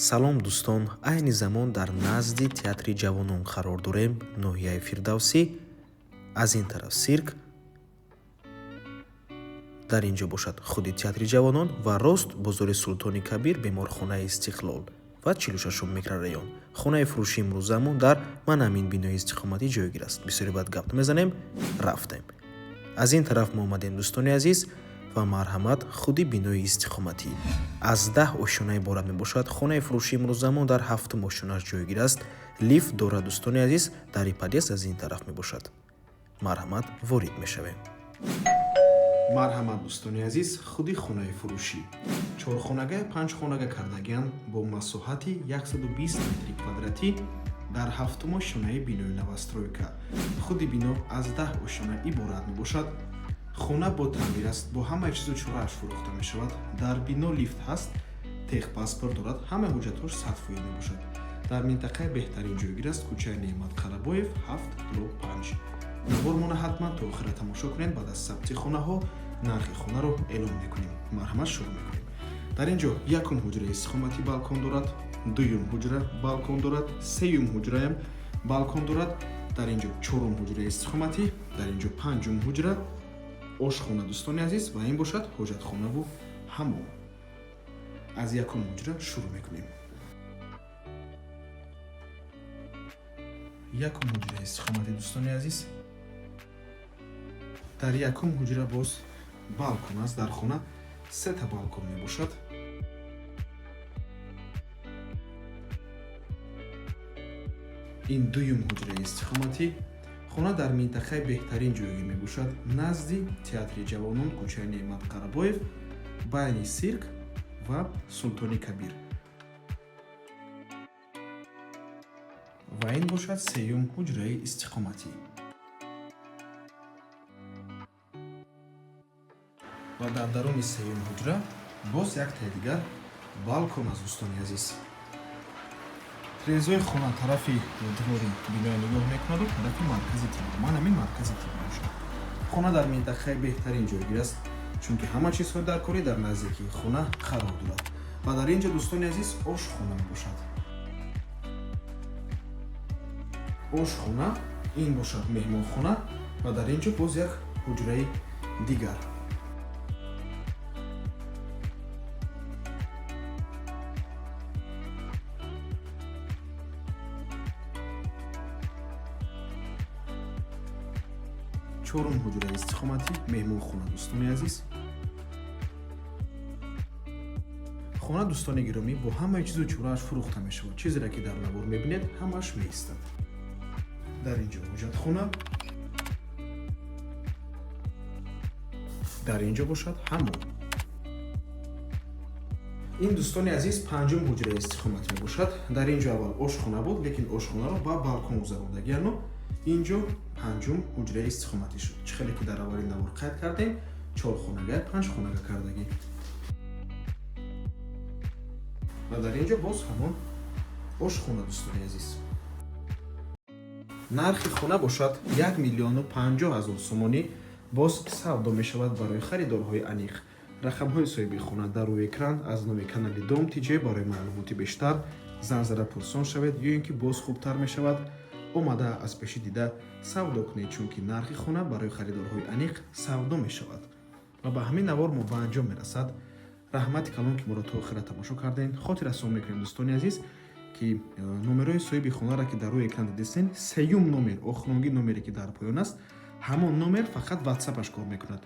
Салом, дӯстон! Айни замон дар назди Театри ҷавонон қарор дорем, ноҳияи Фирдавсӣ. Аз ин тараф сирк, дар ин ҷо бошад худи Театри ҷавонон ва рост бозори Султони Кабир, беморхонаи Истиқлол ва 46-ум микрорайон. Хонаи фурӯшии имрӯзамон дар ман ҳамин бинои истиқоматӣ ҷойгир аст. Бисёре баъд гап мезанем, рафтем. Аз ин тараф мо омадем, дӯстони азиз, ва марҳамат, худи бинои истиқоматӣ аз 10 ошёна иборат мебошад. Хонаи фурӯшии имрӯзамон дар ҳафтум ошёнааш ҷойгир аст. Лифт дорад, дӯстони азиз, дари подъезд аз ин тараф мебошад. Марҳамат, ворид мешавем. Марҳамат, дӯстони азиз, худи хонаи фурӯшӣ чорхонага, панҷхонага кардагиан бо масоҳати 120 метри квадратӣ дар ҳафтум ошёнаи бинои новостройка. Худи бино аз 10 ошёна иборат мебошад. Хона бо таъмир аст, бо ҳамаи чизу чорааш фурӯхта мешавад. Дар бино лифт ҳаст, техпаспорт дорад, ҳамаи ҳуҷҷатҳош 100% мебошад. Дар минтақаи беҳтарин ҷойгир аст, кӯчаи Неъмат Қарабоев, 7/5. Навормона ҳатман то охира тамошо кунед. Баъд аз сабти хонаҳо нархи хонаро эълон мекунем. Марҳамат, шурӯъ мекунем. Дар ин ҷо якум ҳуҷраи истиқоматӣ балкон дорад, дуюм ҳуҷра балкон дорад, сеюм ҳуҷраям балкон дорад, дар ин ҷо чорум ҳуҷраи истиқоматӣ, дар ин ҷо панҷум ҳуҷра, ошхона, дӯстони азиз, ва ин бошад ҳоҷатхонаву ҳамом. Аз якум ҳуҷра шурӯъ мекунем. Якум ҳуҷраи истиқоматӣ, дӯстони азиз, дар якум ҳуҷра боз балкон аст. Дар хона сета балкон мебошад. Ин дуюм ҳуҷраи истиқоматӣ. Хона дар минтақаи беҳтарин ҷойгир мебошад, назди Театри ҷавонон, кӯчаи Неъмат Қарабоев, байни сирк ва Султони Кабир. Ва ин бошад сеюм ҳуҷраи истиқоматӣ. Ва дар даруни сеюм ҳуҷра боз яктаи дигар балкон аст, дӯстони азиз. Тирезои хона тарафи двори биноя нигоҳ мекунаду тарафи маркази тибб. Ман ҳамин маркази тибб бошад. Хона дар минтақаи беҳтарин ҷойгир аст, чунки ҳама чизҳои даркорӣ дар наздикии хона қарор дорад. Ва дар ин ҷо, дӯстони азиз, ошхона мебошад. Ошхона, ин бошад меҳмонхона ва дар ин ҷо боз як ҳуҷраи дигар. Чорум ҳуҷраи истиқоматӣ, меҳмонхона, дӯстони азиз. Хона, дӯстони гиромӣ, бо ҳамаи чизу чорааш фурӯхта мешавад. Чизере ки дар навор мебинед, ҳамааш меистад. Дар ин ҷо ҳоҷатхона, дар ин ҷо бошад ҳамом. Ин, дӯстони азиз, панҷум ҳуҷраи истиқоматӣ мебошад. Дар ин ҷо аввал ошхона буд, лекин ошхонаро ба балкон гузарондагиану ин ҷо панҷум ҳуҷраи истиқоматӣ шуд. Чӣ хеле ки дар аввалин навор қайд кардем, чорхонага, панҷхонага кардагӣ. Ва дар ин ҷо боз ҳамон ошхона, дӯстони азиз. Нархи хона бошад 1 050 000 сомонӣ, боз савдо мешавад. Барои харидорҳои аниқ рақамҳои соҳиби хона дар рӯи экран. Аз номи канали Дом Тҷ барои маълумоти бештар занг зада пурсон шавед ё ин ки боз хубтар мешавад, омада аз пеши дида савдо кунед, чунки нархи хона барои харидорҳои аниқ савдо мешавад. Ва ба ҳамин навор мо ба анҷом мерасад. Раҳмати калон, ки моро то охира тамошо кардем. Хотиррасон мекунем, дӯстони азиз, ки номерҳои соҳиби хонаро, ки дар рӯи экран дидистен, сеюм номер, охиронги номере, ки дар поён аст, ҳамон номер фақат ватсапаш кор мекунад.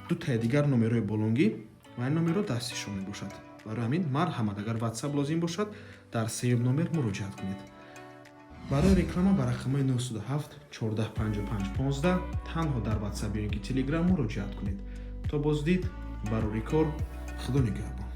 Дутаи дигар номерҳои болонгӣ ва ин номерро дастишон мебошад. Барои ҳамин марҳамат, агар ватсап лозим бошад, дар сеюм номер муроҷиат кунед. Барои реклама ба рақамҳои 907 14 55 15 танҳо дар ватсап ё ин ки телеграм муроҷиат кунед. То боздид, барори кор, Худо нигаҳбон.